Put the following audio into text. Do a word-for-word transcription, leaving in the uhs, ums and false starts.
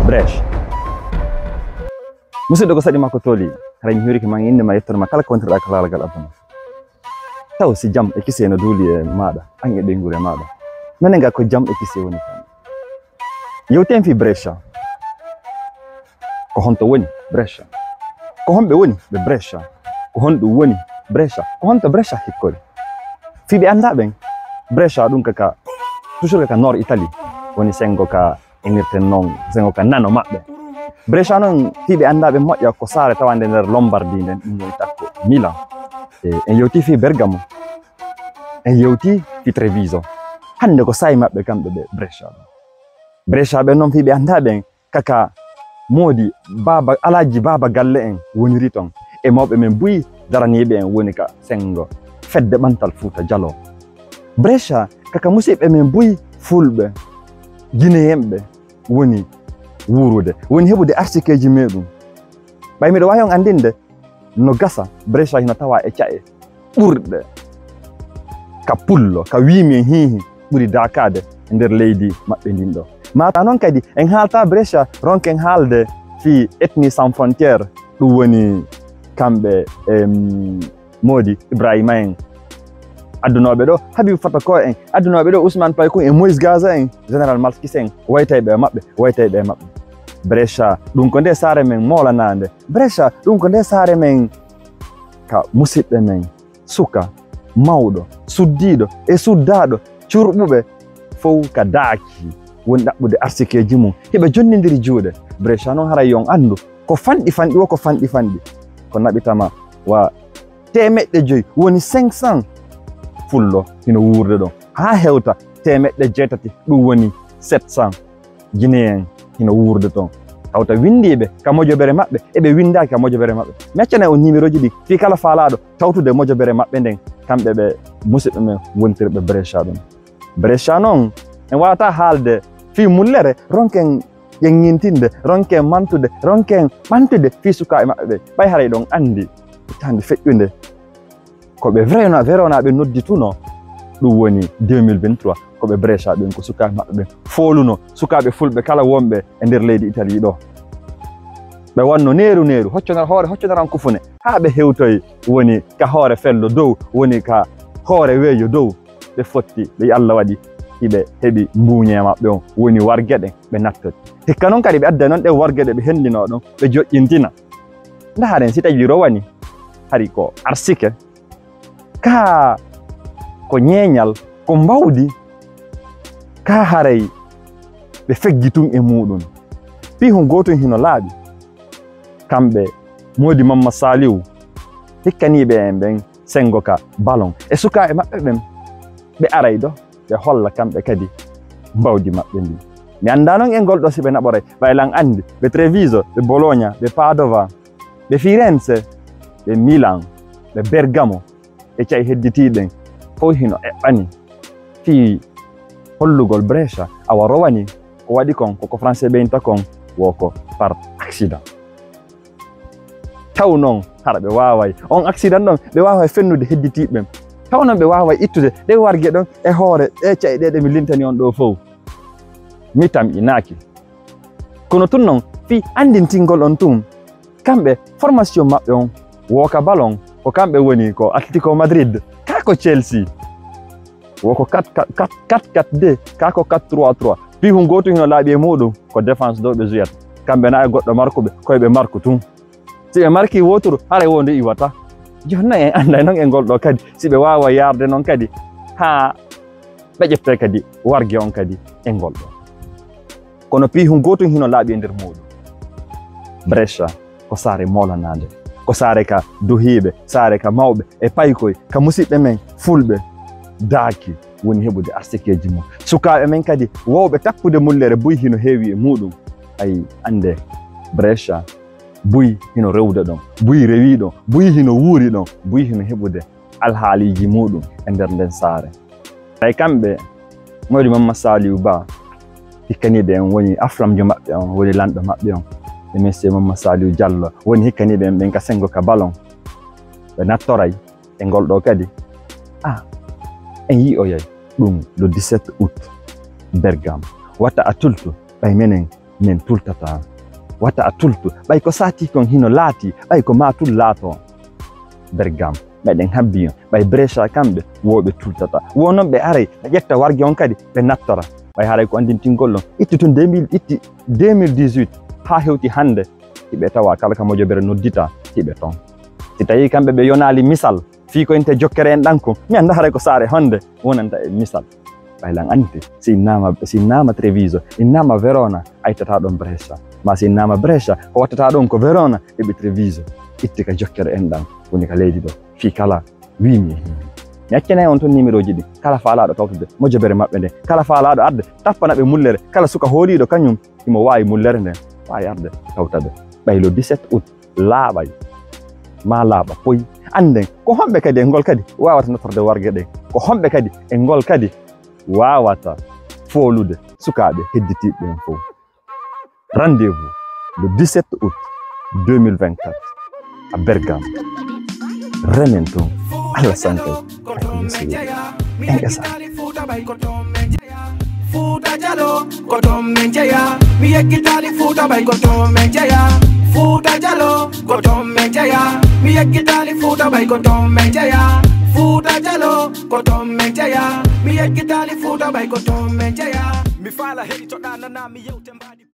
Brèche. Musidɗo, ko saɗi makko tooli. Haray mi hiwrike ma innde ma, yettoode ma kala ko wontirɗa ka laalagal aduna. Taw si jam e kise no duuli e maaɗa, an e ɓeynguure maaɗa. Menen ga ko jam e kise woni tan. Yewten fii Brescia. Ko honto woni Brescia? Ko honɓe woni ɓe Brescia? Ko honɗum woni Brescia? Ko honto Brescia hikkori? Fii ɓe anndaa ɓen, Brescia ɗum kaka, toujours kaka nord Italie, woni sengo ka inirten non, sengo ka nano maɓɓe. Brescia non, fii ɓe anndaa ɓe moƴƴa, ko saare tawande nder Lombardi nden, ɗum woni takko Milan. E, en yewti fii Bergamo, en yewti fii Treviso. Hannde ko saa'i maɓɓe kamɓe ɓe Brescia ɗum. Brescia ɓe non fii ɓe anndaa ɓen, kaka moodi baaba, alaaji baaba galle en woniri ton, e mawɓe men buy daraniiɓe en woni ka sengo fedde ɓantal Fuuta Jaloo. Brescia, kaka musiɓɓe men buy fulɓe, gineyenɓe woni wuurude, woni heɓude arsikeeji meeɗum. Ɓay miɗo waawi on anndinde, no gasa, Brescia hino tawa e ca'e ɓurɗe ka pullo, ka wiimi en hiihi ɓuri daakaade e nder leydi maɓɓe ndin ɗo. Mata non kadi, en haalta Brescia, ronken haalde fii Ethnie Sans Frontières, ɗum woni kamɓe, em, moodi Ibrahima en. Addunooɓe ɗo Habib Fatako en, addunooɓe ɗo Ousmane Paykun e Moïse Gaza en, Général Malkis en, waytayɓe e maɓɓe, waytayɓe e maɓɓe. Brescia, ɗum ko nde saare men moolanaande. Brescia, ɗum ko nde saare men ka musiɓɓe men, suka, mawɗo, suddiiɗo e suddaaɗo, curɓuɓe fow ka daaki woni ɗaɓɓude arsikeeji mum. Hiɓe jonnindiri juuɗe. Brescia non haray yo on anndu, ko fanɗi fanɗi wo ko fanɗi fanɗi. Ko naɓitama wa teemeɗɗe joyi, woni cinq cents fullo hino wuurde ɗon. Haa hewta teemeɗɗe jeetati, ɗum woni sept cents Guinéen hino wuurde ton. Tawta winndiiɓe ka mojobere maɓɓe, e ɓe winndaaki ka mojobere maɓɓe. Mi accanay on nimerooji ɗi, fii kala faalaaɗo tawtude mojobere maɓɓe nden, kamɓe ɓe musiɓɓe men wontirɓe Brescia ɗum. Brescia non, en waawataa haalde fii mullere, ronken ƴeŋŋintinde, ronken mantude, ronken ɓantude fii sukaaɓe maɓɓe ɓe. Ɓay haray ɗon anndi hitaande feƴƴunde ko ɓe Verona, Verona ɓe nodditunoo, ɗum woni deux mille vingt-trois, ko ɓe Brescia ɓen, ko sukaaɓe maɓɓe ɓen foolunoo, sukaaɓe fulɓe kala wonɓe e nder leydi Italie ɗo. Ɓe wanno neeru neeru, hocconor-, hoore hocconoran kufune, haa ɓe hewtoyi woni ka hoore fello dow, woni ka hoore weeyo dow. Ɓe fotti, ɓe Alla waɗi, hiɓe heɓi mbuuñe maɓɓe on, woni warge ɗen, ɓe nattori. Hikka non kadi ɓe adday non ɗen warge ɗe ɓe henndinoo ɗon, ɓe joƴƴintina. Ndaharen si tawi rowani, hari ko arsike, kaa ko ñeeñal, ko mbawdi, kaa haray ɓe feggi tun e muuɗum. Piihun gootun hino laaɓi. Kamɓe Moodi Mamma Saaliwu, hikkaniiɓe en ɓen senngo ka balon. E sukaaɓe maɓɓe ɓen, ɓe aray ɗo, ɓe holla kamɓe kadi mbawdi maɓɓe ndin. Mi anndaa non e ngol ɗoo si ɓe naɓoray, ɓay lan anndi, ɓe Treviso, ɓe Bologna, ɓe Padova, ɓe Firenze, ɓe Milan, ɓe Bergamo, e ca'i hedditiiɗi ɗin, fow hino eɓɓani fii hollugol Brescia, awa rowani ko waɗi kon, ko ko français ɓe inta kon, wo ko par accident. Taw non, hara ɓe waaway, on accident ɗon, ɓe waaway fennude hedditiiɓe ɓen. Taw non ɓe waaway ittude ɗe warge ɗon e hoore ɗe ca'i ɗe, ɗe mi lintani on ɗoo fow. Mi tamƴinaaki. Kono tun non, fii anndintingol on tun, kamɓe formation maɓɓe on, wo ka balon, ko kamɓe woni ko Atletico Madrid, kaa ko Chelsea. Wo ko quatre quatre, quatre quatre deux, kaa ko quatre trois trois. Piihun gootun hino laaɓi e muuɗum, ko défense dow ɓe juyata. Kamɓe na e goɗɗo markuɓe, ko e ɓe marku tun. Si ɓe marki wooturu, haray wo ndu iwata. Jooni non en annday non e ngol ɗoo kadi, si ɓe waawa yaarde non kadi, haa ɓe ƴettay kadi warge on kadi e ngol ɗoo. Kono piihun gootun hino laaɓi e nder muuɗum. Brescia ko saare moolanaande, ko saare ka duhiiɓe, saare ka mawɓe e paykoy, ka musiɓɓe men fulɓe daaki woni heɓude arsikeeji mum. Sukaaɓe men kadi wowɓe tappude mullere buy hino heewi e muuɗum. Ay, annde Brescia buy hino rewude ɗon, buy rewii ɗon, buy hino wuuri ɗon, buy hino heɓude alhaaliiji muuɗum e nder nden saare. Tawi kamɓe, Mawɗi Mamma Saliou Ba, hikkaniiɓe en woni aflamjo maɓɓe on, woni lanɗo maɓɓe on, e Monsieur Mamma Saliou Diallo, woni hikkaniiɓe en ɓen ka senngo ka balon. Ɓe nattoray e ngol ɗoo kadi. Ah, en yi'oyay ɗum le dix-sept août. Bergam, wata a tultu, ɓay menen, men tultata. Wata a tultu, ɓay ko saati kon hino laati, ɓay ko maa tun laato. Bergam, meɗen habbi on, ɓay Brescia kamɓe, wo ɓe tultata. Wo non ɓe aray, ɓe ƴetta warge on kadi, ɓe nattora. Ɓay haray ko andintingol on, itti tun deux mille, itti deux mille dix-huit, haa hewti hannde, hiɓe tawa kala ka mojobere noddita, hiɓe ton. Si tawi kamɓe ɓe yonaali misal, fii ko inte jokkere en ɗan kon, mi annda haray ko saare honde wonanta e misal. Ɓay lan anndi, si innama, si innama Treviso, innama Verona, a ittata ɗon Brescia. Ma si innama Brescia, ko wattata ɗon ko Verona, eɓe Treviso. Itti ka jokkere en ɗan, woni ka leydi ɗo. Fii kala wiimi e himi. Mi accanay on ton nimerooji ɗi. Kala faalaaɗo tawtude mojobere maɓɓe nde, kala faalaaɗo arde tappana ɓe mullere, kala suka hooliiɗo kañum himo waawi mullere nden, waawi arde tawta ɓe. Ɓay le dix-sept août laaɓay, maa laaɓa poy. Annden ko homɓe kadi e ngol kadi waawata nattorde warge ɗen? Ko homɓe kadi e ngol kadi waawata foolude sukaaɓe hedditiiɓe ɓen fow? Rendez-vous le dix-sept août deux mille vingt-quatre à Bergame. Remen ton, Allah sankay, en esa. Fuuta Jalo, ko ton men jeya. Mi yeggitali Fuuta ɓay ko ton men jeya. Fuuta Jalo, ko ton men jeya. Mi yeggitali Fuuta ɓay ko ton men jeya. Fuuta Jalo, ko ton men jeya. Mi yeggitali Fuuta ɓay ko ton men jeya. Mi faala heɗitoɗa nana mi yewte mbaɗi.